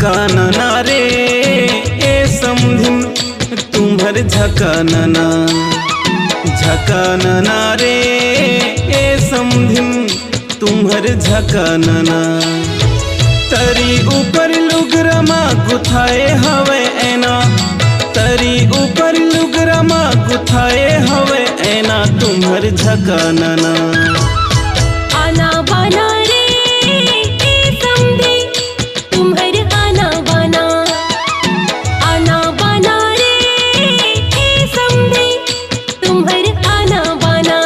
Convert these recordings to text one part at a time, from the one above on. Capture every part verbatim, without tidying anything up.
झकानना रे ए समधिन, तुम्हर झकानना, झकानना रे ए समधिन, तुम्हर झकानना। तरी ऊपर लुगरा मा गुथाए हवे ऐना, तरी ऊपर लुगरा मा गुथाए हवे ऐना, तुम्हर झकानना। आना बाना रे ए समधी, तुम्हर आना बाना, आना बाना रे ए समधी, तुम्हर आना बाना।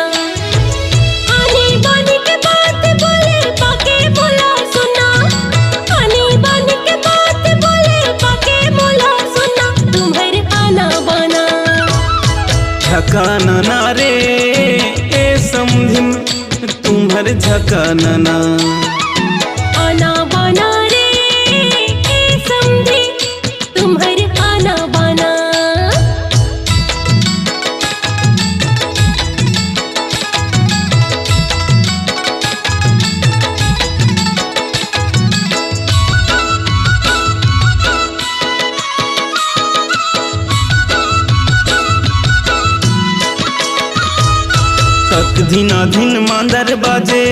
आनी बानी के बात बोले पाके बोला सुना, आनी बानी के बात बोले पाके बोला सुना, तुम्हर आना बाना। झकानना रे ए समधिन, तुम्हर झकानना। आना बाना रे ए समधी, तुम्हर आना बाना। तक धिना धिन मांदर बाजे,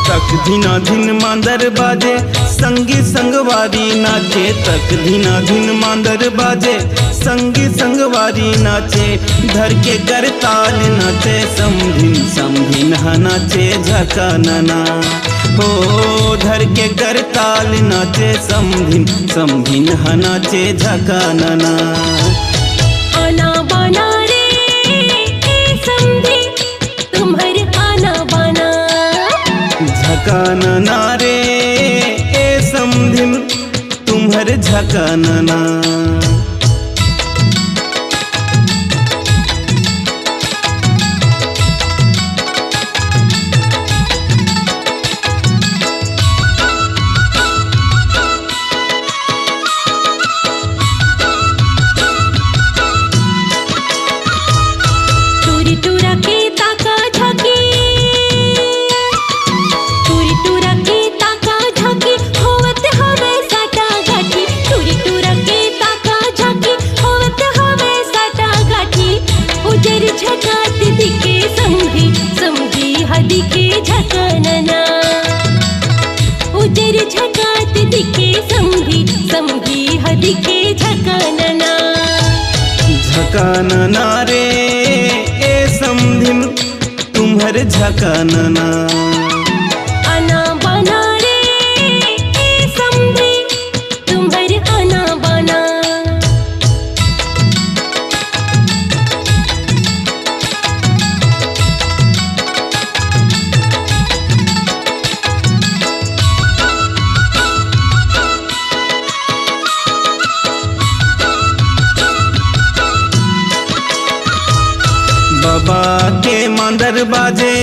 तक धिना धिन मांदर बाजे, संगी संगवारी नाचे। तक धिना धिन मांदर बाजे, संगी संगवारी नाचे। धर के करताल नाचे, समधिन समधिन हा नाचे झकानना। हो धर के करताल नाचे, समधिन समधिन हा नाचे झकानना। आना बाना रे ए समधी, तुम्हर आना बाना। झकानना रे ए समधिन, तुम्हर झकानना। टूरी टूरा के ताका झाकी, टूरी टूरा के ताका झाकी, होवत हवे साटा गाठी। टूरी टूरा के ताका झाकी, होवत हवे साटा गाठी। उजर झकात दिखे समधी, समधी हा दिखे झकानना। उजर झकात दिखे समधी, समधी हा दिखे झकानना। झकानना रे ए समधिन, तुम्हर झकानना। आना बाना रे ए समधी, तुम्हर आना बाना। बाबा के मांदर बाजे,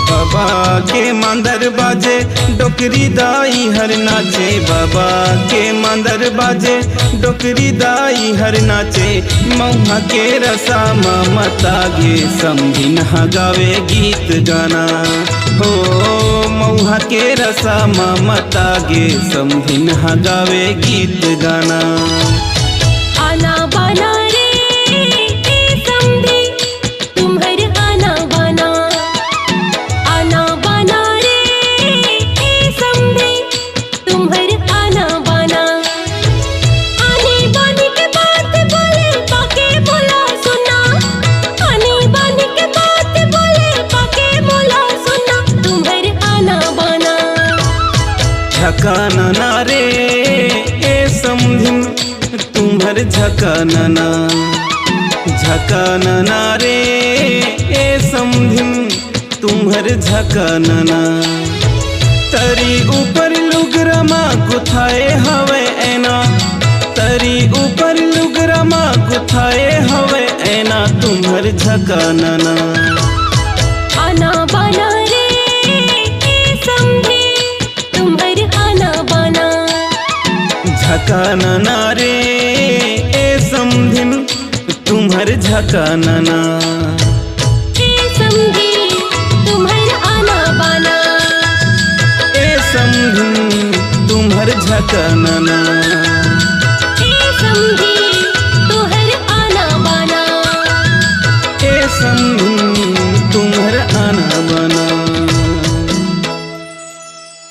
बाबा के मांदर बाजे, डोकरी दाई हर नाचे। बाबा के मांदर बाजे, डोकरी दाई हर नाचे। मऊहा के रसा मा मतागे, समधिन हा गावे गीत गाना। हो मऊहा के रसा मा मतागे, समधिन हा गावे गीत गाना। आना बाना रे ए समधी, तुम्हर आना बाना। आना बाना रे ए समधी, तुम्हर आना बाना। आनी बानी के बात बोले पाके बोला सुना, आनी बानी के बात बोले पाके बोला सुना, तुम्हर आना बाना। झकानना रे ए समधिन, तुम्हर झकानना। झकानना रे ए समधिन, तुम्हर झकानना। तरी ऊपर लुगरा मा गुथाए हवे ऐना, तरी ऊपर लुगरा मा गुथाए हवे ऐना, तुम्हर झकानना। आना बाना रे ए समधी, तुम्हर आना बाना। झकानना रे ए समधिन, तुम्हर झकानना। ए समधी, तुम्हर आना बाना। ए समधिन तुम्हर झकाना ना।